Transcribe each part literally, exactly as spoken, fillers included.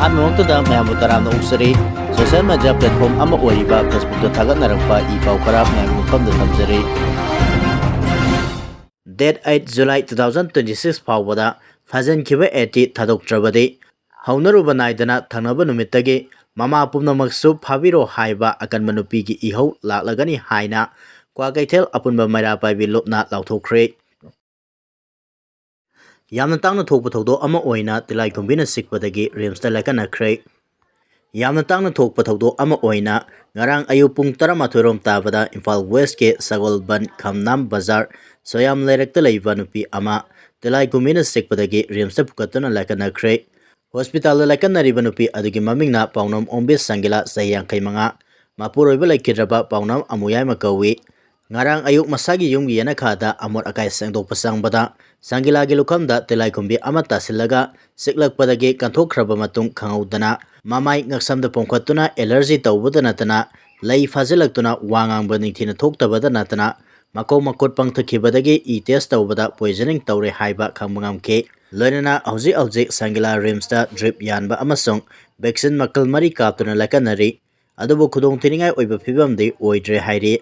ꯑꯍꯥꯟꯕꯃꯛꯇꯗ ꯃꯌꯥꯝꯕꯨ ꯇꯔꯥꯝꯅ ꯑꯣꯛꯆꯔꯤ꯫ Social media platform ꯑꯃ ꯑꯣꯏꯔꯤꯕ Facebookꯇ ꯊꯥꯒꯠꯅꯔꯛꯄ ꯏ ꯄꯥꯎ ꯈꯔ ꯃꯌꯥꯝꯒꯤ ꯃꯐꯝꯗ ꯊꯝꯖꯔꯤ꯫ Date eight July two thousand twenty-six ꯐꯥꯎꯕꯗ ꯐꯥꯖꯤꯟꯈꯤꯕ ꯑꯦꯇꯤ ꯊꯥꯗꯣꯛꯇ꯭ꯔꯕꯗꯤ, ꯍꯧꯅꯔꯨꯕ ꯅꯥꯏꯗꯅ ꯊꯪꯅꯕ ꯅꯨꯃꯤꯠꯇꯒꯤ ꯃꯃꯥ ꯄꯨꯝꯅꯃꯛꯁꯨ ꯐꯥꯕꯤꯔꯣ ꯍꯥꯏꯕ ꯑꯀꯟꯕ ꯅꯨꯄꯤꯒꯤ ꯏꯍꯧ ꯂꯥꯛꯂꯒꯅꯤ ꯍꯥꯏꯅ ꯀ꯭ꯋꯥꯀꯩꯊꯦꯜ ꯑꯄꯨꯟꯕ ꯃꯩꯔꯥ ꯄꯥꯏꯕꯤ ꯂꯨꯞꯅ ꯂꯥꯎꯊꯣꯛꯈ꯭ꯔꯦ꯫ ꯌꯥꯝꯅ ꯇꯥꯡꯅ ꯊꯣꯛꯄ ꯊꯧꯗꯣꯛ ꯑꯃ ꯑꯣꯏꯅ ꯇꯤꯂꯥꯏꯈꯨꯝꯕꯤꯅ ꯆꯤꯛꯄꯗꯒꯤ ꯔꯤꯝꯁꯇ ꯂꯥꯏꯀꯠꯅꯈ꯭ꯔꯦ꯫ ꯌꯥꯝꯅ ꯇꯥꯡꯅ ꯊꯣꯛꯄ ꯊꯧꯗꯣꯛ ꯑꯃ ꯑꯣꯏꯅ ꯉꯔꯥꯡ ꯑꯌꯨꯛ ꯄꯨꯡ ꯇꯔꯥꯃꯥꯊꯣꯏ ꯔꯣꯝ ꯇꯥꯕꯗ ꯏꯝꯐꯥꯜ ꯋꯦꯁꯀꯤ ꯁꯒꯣꯜꯕꯟ ꯈꯝꯅꯥꯝ ꯕꯖꯥꯔ ꯁꯣꯌꯥꯝ ꯂꯩꯔꯛꯇ ꯂꯩꯕ ꯅꯨꯄꯤ ꯑꯃ ꯇꯤꯂꯥꯏꯈꯨꯝꯕꯤꯅ ꯆꯤꯛꯄꯗꯒꯤ ꯔꯤꯝꯁꯇ ꯄꯨꯈꯠꯇꯨꯅ ꯂꯥꯏꯀꯠꯅꯈ꯭ꯔꯦ꯫ ꯍꯣꯁꯄꯤꯇꯥꯜꯗ ꯂꯥꯏꯀꯠꯅꯔꯤꯕ ꯅꯨꯄꯤ ꯑꯗꯨꯒꯤ ꯃꯃꯤꯡꯅ ꯄꯥꯎꯅꯝ ꯑꯣꯝꯕꯤ ꯁꯪꯒꯤꯂꯥ, ꯆꯍꯤ ꯌꯥꯡꯈꯩ ꯃꯉꯥ, ꯃꯄꯨꯔꯣꯏꯕ ꯂꯩꯈꯤꯗ꯭ꯔꯕ ꯄꯥꯎꯅꯝ ꯑꯃꯨꯌꯥꯏꯃ ꯀꯧꯏ꯫ ꯉꯔꯥꯡ ꯑꯌꯨꯛ ꯃꯁꯥꯒꯤ ꯌꯨꯝꯒꯤ ꯌꯦꯅꯈꯥꯗ ꯑꯃꯣꯠ ꯑꯀꯥꯏ ꯁꯦꯡꯗꯣꯛꯄ ꯆꯪꯕꯗ ꯁꯪꯒꯤꯂꯥꯒꯤ ꯂꯨꯈꯝꯗ ꯇꯤꯂꯥꯏꯈꯨꯝꯕꯤ ꯑꯃ ꯇꯥꯁꯤꯜꯂꯒ ꯆꯤꯛꯂꯛꯄꯗꯒꯤ ꯀꯟꯊꯣꯛꯈ꯭ꯔꯕ ꯃꯇꯨꯡ ꯈꯪꯍꯧꯗꯅ ꯃꯃꯥꯏ ꯉꯛꯁꯝꯗ ꯄꯣꯝꯈꯠꯇꯨꯅ allergy ꯇꯧꯕꯗ ꯅꯠꯇꯅ ꯂꯩ ꯐꯥꯖꯤꯜꯂꯛꯇꯨꯅ ꯋꯥ ꯉꯥꯡꯕ ꯅꯤꯡꯊꯤꯅ ꯊꯣꯛꯇꯕꯗ ꯅꯠꯇꯅ ꯃꯈꯣꯡ ꯃꯈꯨꯠ ꯄꯪꯊꯈꯤꯕꯗꯒꯤ ꯏ test ꯇꯧꯕꯗ poisoning ꯇꯧꯔꯦ ꯍꯥꯏꯕ ꯈꯪꯕ ꯉꯝꯈꯤ꯫ ꯂꯣꯏꯅꯅ ꯍꯧꯖꯤꯛ ꯍꯧꯖꯤꯛ ꯁꯪꯒꯤꯂꯥ ꯔꯤꯝꯁꯇ drip ꯌꯥꯟꯕ ꯑꯃꯁꯨꯡ vaccine ꯃꯈꯜ ꯃꯔꯤ ꯀꯥꯞꯇꯨꯅ ꯂꯥꯏꯀꯠꯅꯔꯤ꯫ ꯑꯗꯨꯕꯨ ꯈꯨꯗꯣꯡꯊꯤꯅꯤꯡꯉꯥꯏ ꯑꯣꯏꯕ ꯐꯤꯕꯝꯗꯤ ꯑꯣꯏꯗ꯭ꯔꯦ ꯍꯥꯏꯔꯤ꯫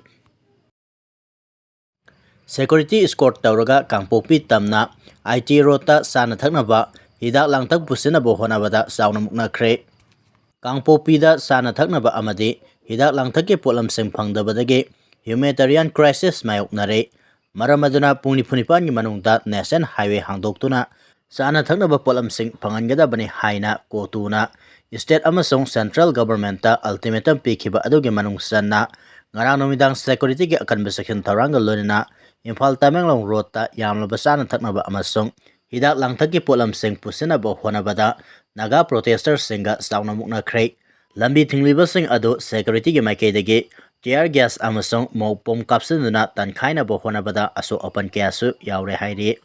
Security escort ꯇꯧꯔꯒ ꯀꯥꯡꯄꯣꯛꯄꯤ ꯇꯝꯅ IT roadꯇ ꯆꯥꯅ ꯊꯛꯅꯕ ꯍꯤꯗꯥꯛ ꯂꯥꯡꯊꯛ ꯄꯨꯁꯤꯟꯅꯕ ꯍꯣꯠꯅꯕꯗ ꯆꯥꯎꯅ ꯃꯨꯛꯅꯈ꯭ꯔꯦ꯫ ꯀꯥꯡꯄꯣꯛꯄꯤꯗ ꯆꯥꯅ ꯊꯛꯅꯕ ꯑꯃꯗꯤ ꯍꯤꯗꯥꯛ ꯂꯥꯡꯊꯛꯀꯤ ꯄꯣꯠꯂꯝꯁꯤꯡ ꯐꯪꯗꯕꯗꯒꯤ humanitarian crisis ꯃꯥꯌꯣꯛꯅꯔꯦ꯫ ꯃꯔꯝ ꯑꯗꯨꯅ ꯄꯨꯡ ꯅꯤꯐꯨ ꯅꯤꯄꯥꯟꯒꯤ ꯃꯅꯨꯡꯗ National Highway ꯍꯥꯡꯗꯣꯛꯇꯨꯅ ꯆꯥꯅ ꯊꯛꯅꯕ ꯄꯣꯠꯂꯝꯁꯤꯡ ꯐꯪꯍꯟꯒꯗꯕꯅꯤ ꯍꯥꯏꯅ ꯀꯣꯇꯨꯅ state ꯑꯃꯁꯨꯡ central governmentꯇ ultimatum ꯄꯤꯈꯤꯕ ꯑꯗꯨꯒꯤ ꯃꯅꯨꯡ ꯆꯟꯅ ꯉꯔꯥꯡ ꯅꯨꯃꯤꯗꯥꯡ securityꯒꯤ ꯑꯀꯟꯕ ꯆꯦꯛꯁꯤꯟ ꯊꯧꯔꯥꯡꯒ ꯂꯣꯏꯅꯅ ꯏꯝꯐꯥꯜ ꯇꯃꯦꯡꯂꯣꯡ roadꯇ ꯌꯥꯝꯂꯕ ꯆꯥꯅ ꯊꯛꯅꯕ ꯑꯃꯁꯨꯡ ꯍꯤꯗꯥꯛ ꯂꯥꯡꯊꯛꯀꯤ ꯄꯣꯠꯂꯝꯁꯤꯡ ꯄꯨꯁꯤꯟꯅꯕ ꯍꯣꯠꯅꯕꯗ ꯅꯥꯒꯥ protestersꯁꯤꯡꯒ ꯆꯥꯎꯅ ꯃꯨꯛꯅꯈ꯭ꯔꯦ꯫ ꯂꯝꯕꯤ ꯊꯤꯡꯂꯤꯕꯁꯤꯡ ꯑꯗꯨ securityꯒꯤ ꯃꯥꯏꯀꯩꯗꯒꯤ tear gas ꯑꯃꯁꯨꯡ ꯃꯣꯞ ꯄꯣꯝ ꯀꯥꯞꯁꯤꯟꯗꯨꯅ ꯇꯥꯟꯈꯥꯏꯅꯕ ꯍꯣꯠꯅꯕꯗ ꯑꯁꯣꯛ ꯑꯄꯟ ꯀꯌꯥꯁꯨ ꯌꯥꯎꯔꯦ ꯍꯥꯏꯔꯤ꯫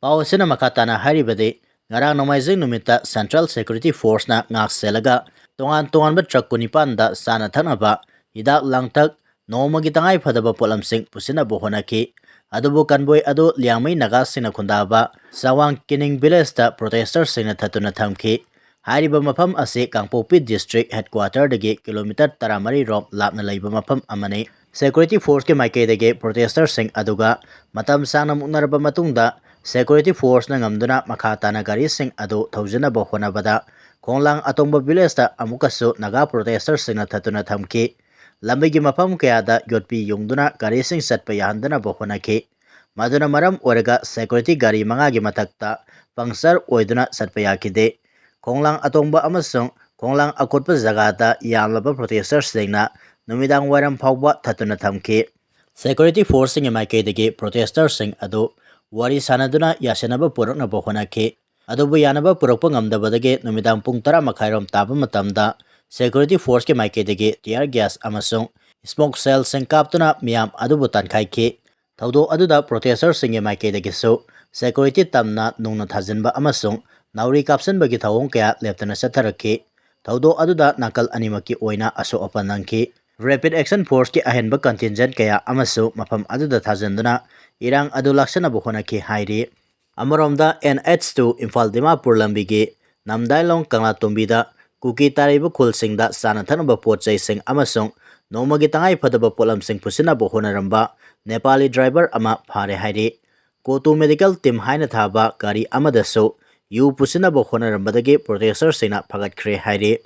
ꯄꯥꯎ ꯑꯁꯤꯅ ꯃꯈꯥ ꯇꯥꯅ ꯍꯥꯏꯔꯤꯕꯗꯤ, ꯉꯔꯥꯡ ꯅꯣꯡꯃꯥꯏꯖꯤꯡ ꯅꯨꯃꯤꯠꯇ Central Security Forceꯅ ꯉꯥꯛ ꯁꯦꯜꯂꯒ ꯇꯣꯉꯥꯟ ꯇꯣꯉꯥꯟꯕ truck ꯀꯨꯟꯅꯤꯄꯥꯟꯗ ꯆꯥꯅ ꯊꯛꯅꯕ, ꯍꯤꯗꯥꯛ ꯂꯥꯡꯊꯛ, ꯅꯣꯡꯃꯒꯤ ꯇꯉꯥꯏ ꯐꯗꯕ ꯄꯣꯠꯂꯝꯁꯤꯡ ꯄꯨꯁꯤꯟꯅꯕ ꯍꯣꯠꯅꯈꯤ꯫ ꯑꯗꯨꯕꯨ convoy ꯑꯗꯨ ꯂꯤꯌꯥꯡꯃꯩ ꯅꯥꯒꯥꯁꯤꯡꯅ ꯈꯨꯟꯗꯥꯕ ꯆꯥꯋꯥꯡ ꯀꯤꯅꯤꯡ villageꯇ protestersꯁꯤꯡꯅ ꯊꯠꯇꯨꯅ ꯊꯝꯈꯤ꯫ ꯍꯥꯏꯔꯤꯕ ꯃꯐꯝ ꯑꯁꯤ ꯀꯥꯡꯄꯣꯛꯄꯤ district headquarter ꯗꯒꯤ kilometre ꯇꯔꯥꯃꯔꯤ ꯔꯣꯝ ꯂꯥꯞꯅ ꯂꯩꯕ ꯃꯐꯝ ꯑꯃꯅꯤ꯫ Security force ꯀꯤ ꯃꯥꯏꯀꯩꯗꯒꯤ protester ꯁꯤꯡ ꯑꯗꯨꯒ ꯃꯇꯝ ꯁꯥꯡꯅ ꯃꯨꯛꯅꯔꯕ ꯃꯇꯨꯡꯗ, security force ꯅ ꯉꯝꯗꯨꯅ ꯃꯈꯥ ꯇꯥꯅ ꯒꯥꯔꯤꯁꯤꯡ ꯑꯗꯨ ꯊꯧꯖꯤꯟꯅꯕ ꯍꯣꯠꯅꯕꯗ, ꯈꯣꯡꯂꯥꯡ ꯑꯇꯣꯡꯕ village ꯇ ꯑꯃꯨꯛꯀꯁꯨ ꯅꯥꯒꯥ protester ꯁꯤꯡꯅ ꯊꯠꯇꯨꯅ ꯊꯝꯈꯤ꯫ ꯂꯝꯕꯤꯒꯤ ꯃꯐꯝ ꯀꯌꯥꯗ ꯌꯣꯠꯄꯤ ꯌꯨꯡꯗꯨꯅ ꯒꯥꯔꯤꯁꯤꯡ ꯆꯠꯄ ꯌꯥꯍꯟꯗꯅꯕ ꯍꯣꯠꯅꯈꯤ꯫ ꯃꯗꯨꯅ ꯃꯔꯝ ꯑꯣꯏꯔꯒ security ꯒꯥꯔꯤ ꯃꯉꯥꯒꯤ ꯃꯊꯛꯇ puncture ꯑꯣꯏꯗꯨꯅ ꯆꯠꯄ ꯌꯥꯈꯤꯗꯦ꯫ ꯈꯣꯡꯂꯥꯡ ꯑꯇꯣꯡꯕ ꯑꯃꯁꯨꯡ ꯈꯣꯡꯂꯥꯡ ꯑꯀꯣꯠꯄ ꯖꯒꯥꯗ ꯌꯥꯝꯂꯕ protester ꯁꯤꯡꯅ ꯅꯨꯃꯤꯗꯥꯡ ꯋꯥꯏꯔꯝ ꯐꯥꯎꯕ ꯊꯠꯇꯨꯅ ꯊꯝꯈꯤ꯫ Security force ꯁꯤꯡꯒꯤ ꯃꯥꯏꯀꯩꯗꯒꯤ protester ꯁꯤꯡ ꯑꯗꯨ ꯋꯥꯔꯤ ꯁꯥꯅꯗꯨꯅ ꯌꯥꯁꯤꯟꯅꯕ ꯄꯨꯔꯛꯅꯕ ꯍꯣꯠꯅꯈꯤ꯫ ꯑꯗꯨꯕꯨ ꯌꯥꯅꯕ ꯄꯨꯔꯛꯄ ꯉꯝꯗꯕꯗꯒꯤ ꯅꯨꯃꯤꯗꯥꯡ ꯄꯨꯡ ꯇꯔꯥ ꯃꯈꯥꯏꯔꯣꯝ ꯇꯥꯕ ꯃꯇꯝꯗ security force ꯀꯤ ꯃꯥꯏꯀꯩꯗꯒꯤ tear gas ꯑꯃꯁꯨꯡ smoke shell ꯁꯤꯡ ꯀꯥꯞꯇꯨꯅ ꯃꯤꯌꯥꯝ ꯑꯗꯨꯕꯨ ꯇꯥꯟꯈꯥꯏꯈꯤ꯫ ꯊꯧꯗꯣꯛ ꯑꯗꯨꯗ protester ꯁꯤꯡꯒꯤ ꯃꯥꯏꯀꯩꯗꯒꯤꯁꯨ security ꯇꯝꯅ ꯅꯨꯡꯅ ꯊꯥꯖꯤꯟꯕ ꯑꯃꯁꯨꯡ ꯅꯥꯎꯔꯤ ꯀꯥꯞꯁꯤꯟꯕꯒꯤ ꯊꯧꯑꯣꯡ ꯀꯌꯥ ꯂꯦꯞꯇꯅ ꯆꯠꯊꯔꯛꯈꯤ꯫ ꯊꯧꯗꯣꯛ ꯑꯗꯨꯗ ꯅꯥꯀꯜ ꯑꯅꯤꯃꯛꯀꯤ ꯑꯣꯏꯅ ꯑꯁꯣꯛ ꯑꯄꯟ ꯅꯪꯈꯤ꯫ Rapid Action Force ꯀꯤ ꯑꯍꯦꯟꯕ contingent ꯀꯌꯥ ꯑꯃꯁꯨ ꯃꯐꯝ ꯑꯗꯨꯗ ꯊꯥꯖꯤꯟꯗꯨꯅ ꯏꯔꯥꯡ ꯑꯗꯨ ꯂꯥꯛꯁꯤꯟꯅꯕ ꯍꯣꯠꯅꯈꯤ ꯍꯥꯏꯔꯤ꯫ ꯑꯃꯔꯣꯝꯗ, N H two Imphal Dimapur ꯂꯝꯕꯤꯒꯤ ꯅꯝꯗꯥꯏꯂꯣꯡ ꯀꯪꯂꯥꯇꯣꯝꯕꯤꯗ ꯀꯨꯀꯤ ꯇꯥꯔꯤꯕ ꯈꯨꯜꯁꯤꯡꯗ ꯆꯥꯅ ꯊꯛꯅꯕ ꯄꯣꯠ ꯆꯩꯁꯤꯡ ꯑꯃꯁꯨꯡ ꯅꯣꯡꯃꯒꯤ ꯇꯉꯥꯏ ꯐꯗꯕ ꯄꯣꯠꯂꯝꯁꯤꯡ ꯄꯨꯁꯤꯟꯅꯕ ꯍꯣꯠꯅꯔꯝꯕ ꯅꯦꯄꯥꯂꯤ driver ꯑꯃ ꯐꯥꯔꯦ ꯍꯥꯏꯔꯤ꯫ ꯀꯣꯇꯨ medical team ꯍꯥꯏꯅ ꯊꯥꯕ ꯒꯥꯔꯤ ꯑꯃꯗꯁꯨ ꯌꯨ ꯄꯨꯁꯤꯟꯅꯕ ꯍꯣꯠꯅꯔꯝꯕꯗꯒꯤ protester ꯁꯤꯡꯅ ꯐꯥꯒꯠꯈ꯭ꯔꯦ ꯍꯥꯏꯔꯤ꯫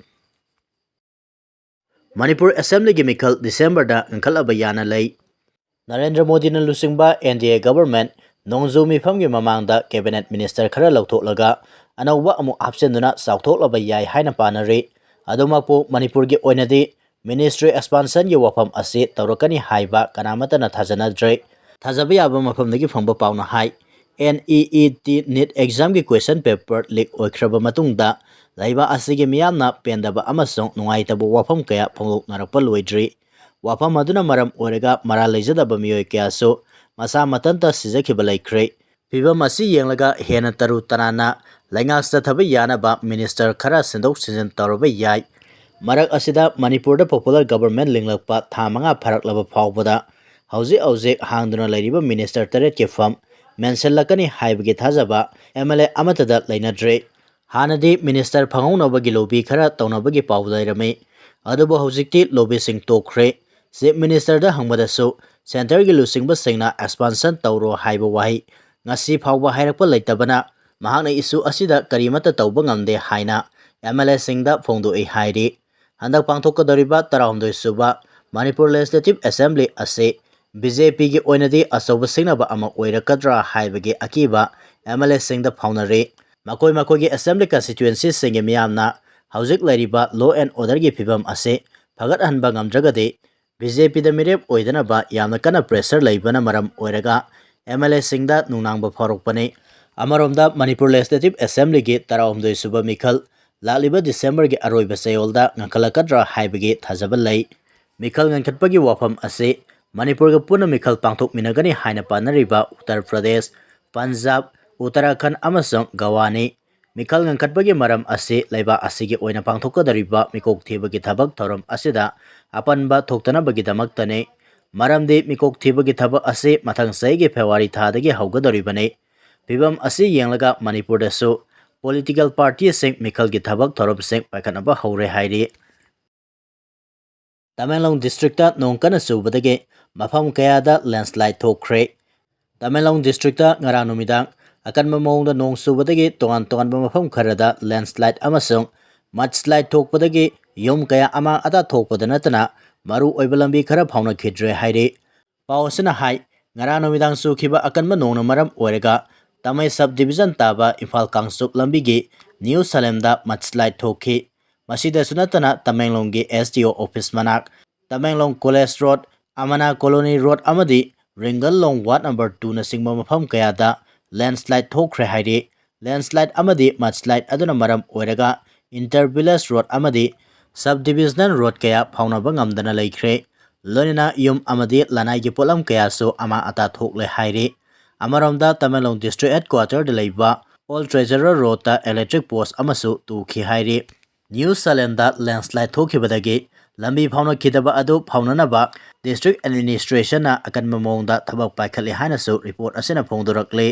ꯃꯅꯤꯄꯨꯔ Assembly ꯒꯤ ꯃꯤꯈꯜ December ꯗ ꯉꯟꯈꯠꯂꯕ ꯌꯥꯅ ꯂꯩ꯫ ꯅꯔꯦꯟꯗ꯭ꯔ ꯃꯣꯗꯤꯅ ꯂꯨꯆꯤꯡꯕ N D A government ꯅꯣꯡꯖꯨ ꯃꯤꯐꯝꯒꯤ ꯃꯃꯥꯡꯗ cabinet minister ꯈꯔ ꯂꯧꯊꯣꯛꯂꯒ ꯑꯅꯧꯕ ꯑꯃꯨꯛ ꯍꯥꯞꯆꯤꯟꯗꯨꯅ ꯆꯥꯎꯊꯣꯛꯂꯕ ꯌꯥꯏ ꯍꯥꯏꯅ ꯄꯥꯅꯔꯤ꯫ ꯑꯗꯨꯃꯛꯄꯨ ꯃꯅꯤꯄꯨꯔꯒꯤ ꯑꯣꯏꯅꯗꯤ ministry expansion ꯒꯤ ꯋꯥꯐꯝ ꯑꯁꯤ ꯇꯧꯔꯛꯀꯅꯤ ꯍꯥꯏꯕ ꯀꯅꯥꯃꯠꯇꯅ ꯊꯥꯖꯅꯗ꯭ꯔꯦ꯫ ꯊꯥꯖꯕ ꯌꯥꯕ ꯃꯐꯝꯗꯒꯤ ꯐꯪꯕ ꯄꯥꯎꯅ ꯍꯥꯏ, N E E T NEET exam ꯒꯤ question paper leak ꯑꯣꯏꯈ꯭ꯔꯕ ꯃꯇꯨꯡꯗ ꯂꯩꯕꯥꯛ ꯑꯁꯤꯒꯤ ꯃꯤꯌꯥꯝꯅ ꯄꯦꯟꯗꯕ ꯑꯃꯁꯨꯡ ꯅꯨꯡꯉꯥꯏꯇꯕ ꯋꯥꯐꯝ ꯀꯌꯥ ꯐꯣꯡꯗꯣꯛꯅꯔꯛꯄ ꯂꯣꯏꯗ꯭ꯔꯤ꯫ ꯋꯥꯐꯝ ꯑꯗꯨꯅ ꯃꯔꯝ ꯑꯣꯏꯔꯒ ꯃꯔꯥꯜ ꯂꯩꯖꯗꯕ ꯃꯤꯑꯣꯏ ꯀꯌꯥꯁꯨ ꯃꯁꯥ ꯃꯊꯟꯇ ꯁꯤꯖꯈꯤꯕ ꯂꯩꯈ꯭ꯔꯦ꯫ ꯐꯤꯚꯝ ꯑꯁꯤ ꯌꯦꯡꯂꯒ ꯍꯦꯟꯅ ꯇꯔꯨ ꯇꯅꯥꯟꯅ ꯂꯩꯉꯥꯛ ꯆꯠꯊꯕ ꯌꯥꯅꯕ minister ꯈꯔ ꯁꯤꯟꯗꯣꯛ ꯁꯤꯟꯖꯤꯟ ꯇꯧꯔꯕ ꯌꯥꯏ꯫ ꯃꯔꯛ ꯑꯁꯤꯗ ꯃꯅꯤꯄꯨꯔꯗ popular government ꯂꯤꯡꯂꯛꯄ ꯊꯥ ꯃꯉꯥ ꯐꯥꯔꯛꯂꯕ ꯐꯥꯎꯕꯗ ꯍꯧꯖꯤꯛ ꯍꯧꯖꯤꯛ ꯍꯥꯡꯗꯨꯅ ꯂꯩꯔꯤꯕ minister ꯇꯔꯦꯠꯀꯤ ꯐꯝ ꯃꯦꯟꯁꯤꯜꯂꯛꯀꯅꯤ ꯍꯥꯏꯕꯒꯤ ꯊꯥꯖꯕ M L A ꯑꯃꯠꯇꯗ ꯂꯩꯅꯗ꯭ꯔꯤ꯫ ꯍꯥꯟꯅꯗꯤ ꯃꯤꯅꯤꯁꯇꯔ ꯐꯪꯍꯧꯅꯕꯒꯤ ꯂꯣꯕꯤ ꯈꯔ ꯇꯧꯅꯕꯒꯤ ꯄꯥꯎ ꯂꯩꯔꯝꯃꯤ, ꯑꯗꯨꯕꯨ ꯍꯧꯖꯤꯛꯇꯤ ꯂꯣꯕꯤꯁꯤꯡ ꯇꯣꯛꯈ꯭ꯔꯦ꯫ ꯆꯤꯐ ꯃꯤꯅꯤꯁꯇꯔꯗ ꯍꯪꯕꯗꯁꯨ ꯁꯦꯟꯇꯔꯒꯤ ꯂꯨꯆꯤꯡꯕꯁꯤꯡꯅ ꯑꯦꯛꯁꯄꯥꯟꯁꯟ ꯇꯧꯔꯣ ꯍꯥꯏꯕ ꯋꯥꯍꯩ ꯉꯁꯤ ꯐꯥꯎꯕ ꯍꯥꯏꯔꯛꯄ ꯂꯩꯇꯕꯅ ꯃꯍꯥꯛꯅ ꯏꯁꯨ ꯑꯁꯤꯗ ꯀꯔꯤꯃꯠꯇ ꯇꯧꯕ ꯉꯝꯗꯦ ꯍꯥꯏꯅ ꯑꯦꯝ ꯑꯦꯜ ꯑꯦꯁꯤꯡꯗ ꯐꯣꯡꯗꯣꯛꯏ ꯍꯥꯏꯔꯤ꯫ ꯍꯟꯗꯛ ꯄꯥꯡꯊꯣꯛꯀꯗꯧꯔꯤꯕ ꯇꯔꯥꯍꯨꯝꯗꯣꯏ ꯁꯨꯕ ꯃꯅꯤꯄꯨꯔ ꯂꯦꯖꯤꯁꯂꯦꯇꯤꯚ ꯑꯦꯁꯦꯝꯕ꯭ꯂꯤ ꯑꯁꯤ ꯕꯤ ꯖꯦ ꯄꯤꯒꯤ ꯑꯣꯏꯅꯗꯤ ꯑꯆꯧꯕ ꯁꯤꯡꯅꯕ ꯑꯃ ꯑꯣꯏꯔꯛꯀꯗ꯭ꯔꯥ ꯍꯥꯏꯕꯒꯤ ꯑꯀꯤꯕ ꯑꯦꯝ ꯑꯦꯜ ꯑꯦꯁꯤꯡꯗ ꯐꯥꯎꯅꯔꯤ꯫ ꯃꯈꯣꯏ ꯃꯈꯣꯏꯒꯤ ꯑꯦꯁꯦꯝꯕ꯭ꯂꯤ ꯀꯟꯁꯇꯤꯇ꯭ꯋꯦꯟꯁꯤꯁꯤꯡꯒꯤ ꯃꯤꯌꯥꯝꯅ ꯍꯧꯖꯤꯛ ꯂꯩꯔꯤꯕ ꯂꯣ ꯑꯦꯟ ꯑꯣꯔꯗꯔꯒꯤ ꯐꯤꯕꯝ ꯑꯁꯤ ꯐꯒꯠꯍꯟꯕ ꯉꯝꯗ꯭ꯔꯒꯗꯤ ꯕꯤ ꯖꯦ ꯄꯤꯗ ꯃꯤꯔꯦꯞ ꯑꯣꯏꯗꯅꯕ ꯌꯥꯝꯅ ꯀꯟꯅ ꯄ꯭ꯔꯦꯁꯔ ꯂꯩꯕꯅ ꯃꯔꯝ ꯑꯣꯏꯔꯒ ꯑꯦꯝ ꯑꯦꯜ ꯑꯦꯁꯤꯡꯗ ꯅꯨꯡꯅꯥꯡꯕ ꯐꯥꯎꯔꯛꯄꯅꯤ꯫ ꯑꯃꯔꯣꯝꯗ ꯃꯅꯤꯄꯨꯔ ꯂꯦꯖꯤꯁꯂꯦꯇꯤꯚ ꯑꯦꯁꯦꯝꯕ꯭ꯂꯤꯒꯤ ꯇꯔꯥꯍꯨꯝꯗꯣꯏ ꯁꯨꯕ ꯃꯤꯈꯜ ꯂꯥꯛꯂꯤꯕ ꯗꯤꯁꯦꯝꯕꯔꯒꯤ ꯑꯔꯣꯏꯕ ꯆꯌꯣꯜꯗ ꯉꯟꯈꯠꯂꯛꯀꯗ꯭ꯔꯥ ꯍꯥꯏꯕꯒꯤ ꯊꯥꯖꯕ ꯂꯩ꯫ ꯃꯤꯈꯜ ꯉꯟꯈꯠꯄꯒꯤ ꯋꯥꯐꯝ ꯑꯁꯤ ꯃꯅꯤꯄꯨꯔꯒ ꯄꯨꯟꯅ ꯃꯤꯈꯜ ꯄꯥꯡꯊꯣꯛꯃꯤꯟꯅꯒꯅꯤ ꯍꯥꯏꯅ ꯄꯥꯅꯔꯤꯕ ꯎꯠꯇꯔ ꯄ꯭ꯔꯗꯦꯁ, ꯄꯟꯖꯥꯕ, ꯎꯠꯇꯔꯥꯈꯟꯗ ꯑꯃꯁꯨꯡ ꯒꯋꯥꯅꯤ꯫ ꯃꯤꯈꯜ ꯉꯟꯈꯠꯄꯒꯤ ꯃꯔꯝ ꯑꯁꯤ ꯂꯩꯕꯥꯛ ꯑꯁꯤꯒꯤ ꯑꯣꯏꯅ ꯄꯥꯡꯊꯣꯛꯀꯗꯧꯔꯤꯕ ꯃꯤꯀꯣꯛ ꯊꯤꯕꯒꯤ ꯊꯕꯛ ꯊꯧꯔꯝ ꯑꯁꯤꯗ ꯑꯄꯟꯕ ꯊꯣꯛꯇꯅꯕꯒꯤꯗꯃꯛꯇꯅꯤ꯫ ꯃꯔꯝꯗꯤ ꯃꯤꯀꯣꯛ ꯊꯤꯕꯒꯤ ꯊꯕꯛ ꯑꯁꯤ ꯃꯊꯪ ꯆꯍꯤꯒꯤ ꯐꯦꯕ꯭ꯔꯨꯋꯥꯔꯤ ꯊꯥꯗꯒꯤ ꯍꯧꯒꯗꯧꯔꯤꯕꯅꯤ꯫ ꯐꯤꯕꯝ ꯑꯁꯤ ꯌꯦꯡꯂꯒ ꯃꯅꯤꯄꯨꯔꯗꯁꯨ ꯄꯣꯂꯤꯇꯤꯀꯦꯜ ꯄꯥꯔꯇꯤꯁꯤꯡ ꯃꯤꯈꯜꯒꯤ ꯊꯕꯛ ꯊꯧꯔꯝꯁꯤꯡ ꯄꯥꯏꯈꯠꯅꯕ ꯍꯧꯔꯦ ꯍꯥꯏꯔꯤ꯫ ꯇꯃꯦꯡꯂꯣꯡ ꯗꯤꯁꯇ꯭ꯔꯤꯛꯇ ꯅꯣꯡ ꯀꯟꯅ ꯆꯨꯕꯗꯒꯤ ꯃꯐꯝ ꯀꯌꯥꯗ ꯂꯦꯟꯁꯂꯥꯏꯗ ꯊꯣꯛꯈ꯭ꯔꯦ꯫ ꯇꯃꯦꯡꯂꯣꯡ ꯗꯤꯁꯇ꯭ꯔꯤꯛꯇ ꯉꯔꯥꯡ ꯅꯨꯃꯤꯗꯥꯡ ꯑꯀꯟꯕ ꯃꯑꯣꯡꯗ ꯅꯣꯡ ꯆꯨꯕꯗꯒꯤ ꯇꯣꯉꯥꯟ ꯇꯣꯉꯥꯟꯕ ꯃꯐꯝ ꯈꯔꯗ ꯂꯦꯟꯁꯂꯥꯏꯗ ꯑꯃꯁꯨꯡ ꯃꯗꯁꯂꯥꯏꯗ ꯊꯣꯛꯄꯗꯒꯤ ꯌꯨꯝ ꯀꯌꯥ ꯑꯃꯥꯡ ꯑꯇꯥ ꯊꯣꯛꯄꯗ ꯅꯠꯇꯅ ꯃꯔꯨ ꯑꯣꯏꯕ ꯂꯝꯕꯤ ꯈꯔ ꯐꯥꯎꯅꯈꯤꯗ꯭ꯔꯦ ꯍꯥꯏꯔꯤ꯫ ꯄꯥꯎ ꯑꯁꯤꯅ ꯍꯥꯏ, ꯉꯔꯥꯡ ꯅꯨꯃꯤꯗꯥꯡ ꯆꯨꯈꯤꯕ ꯑꯀꯟꯕ ꯅꯣꯡꯅ ꯃꯔꯝ ꯑꯣꯏꯔꯒ ꯇꯥꯃꯩ ꯁꯕ ꯗꯤꯕꯤꯖꯟ ꯇꯥꯕ ꯏꯝꯐꯥꯜ ꯀꯥꯡꯆꯨꯞ ꯂꯝꯕꯤꯒꯤ ꯅ꯭ꯌꯨ ꯁꯂꯦꯝꯗ ꯃꯗꯁꯂꯥꯏꯗ ꯊꯣꯛꯈꯤ꯫ ꯃꯁꯤꯗꯁꯨ ꯅꯠꯇꯅ ꯇꯃꯦꯡꯂꯣꯡꯒꯤ ꯑꯦꯁ ꯗꯤ ꯑꯣ ꯑꯣꯐꯤꯁ ꯃꯅꯥꯛ, ꯇꯃꯦꯡꯂꯣꯡ ꯀꯣꯂꯦꯖ ꯔꯣꯗ, ꯑꯃꯅꯥ ꯀꯣꯂꯣꯅꯤ ꯔꯣꯗ ꯑꯃꯗꯤ ꯔꯤꯡꯒꯜꯂꯣꯡ ꯋꯥꯔꯗ ꯅꯝꯕꯔ ꯇꯨꯅꯆꯤꯡꯕ ꯃꯐꯝ ꯀꯌꯥꯗ ꯂꯦꯟꯁꯂꯥꯏꯗ ꯊꯣꯛꯈ꯭ꯔꯦ ꯍꯥꯏꯔꯤ꯫ ꯂꯦꯟꯁꯂꯥꯏꯗ ꯑꯃꯗꯤ ꯃꯗꯁꯂꯥꯏꯗ ꯑꯗꯨꯅ ꯃꯔꯝ ꯑꯣꯏꯔꯒ ꯏꯟꯇꯔ ꯚꯤꯂꯦꯖ ꯔꯣꯗ ꯑꯃꯗꯤ ꯁꯕ ꯗꯤꯕꯤꯖꯅꯦꯜ ꯔꯣꯗ ꯀꯌꯥ ꯐꯥꯎꯅꯕ ꯉꯝꯗꯅ ꯂꯩꯈ꯭ꯔꯦ꯫ ꯂꯣꯏꯅꯅ ꯌꯨꯝ ꯑꯃꯗꯤ ꯂꯅꯥꯏꯒꯤ ꯄꯣꯠꯂꯝ ꯀꯌꯥꯁꯨ ꯑꯃꯥꯡ ꯑꯇꯥ ꯊꯣꯛꯂꯦ ꯍꯥꯏꯔꯤ꯫ ꯑꯃꯔꯣꯝꯗ ꯇꯃꯦꯡꯂꯣꯡ ꯗꯤꯁꯇ꯭ꯔꯤꯛ ꯍꯦꯗꯀ꯭ꯋꯥꯇꯔꯗ ꯂꯩꯕ ꯑꯣꯜ ꯇ꯭ꯔꯦꯖꯔꯔ ꯔꯣꯗꯇ ꯏꯂꯦꯛꯇ꯭ꯔꯤꯛ ꯄꯣꯁ ꯑꯃꯁꯨ ꯇꯨꯈꯤ ꯍꯥꯏꯔꯤ꯫ ꯅ꯭ꯌꯨ ꯁꯂꯦꯝꯗ ꯂꯦꯟꯁꯂꯥꯏꯗ ꯊꯣꯛꯈꯤꯕꯗꯒꯤ ꯂꯝꯕꯤ ꯐꯥꯎꯅꯈꯤꯗꯕ ꯑꯗꯨ ꯐꯥꯎꯅꯅꯕ ꯗꯤꯁꯇ꯭ꯔꯤꯛ ꯑꯦꯗꯃꯤꯅꯤꯁꯇ꯭ꯔꯦꯁꯟꯅ ꯑꯀꯟꯕ ꯃꯑꯣꯡꯗ ꯊꯕꯛ ꯄꯥꯏꯈꯠꯂꯤ ꯍꯥꯏꯅꯁꯨ ꯔꯤꯄꯣꯔꯠ ꯑꯁꯤꯅ ꯐꯣꯡꯗꯣꯔꯛꯂꯤ꯫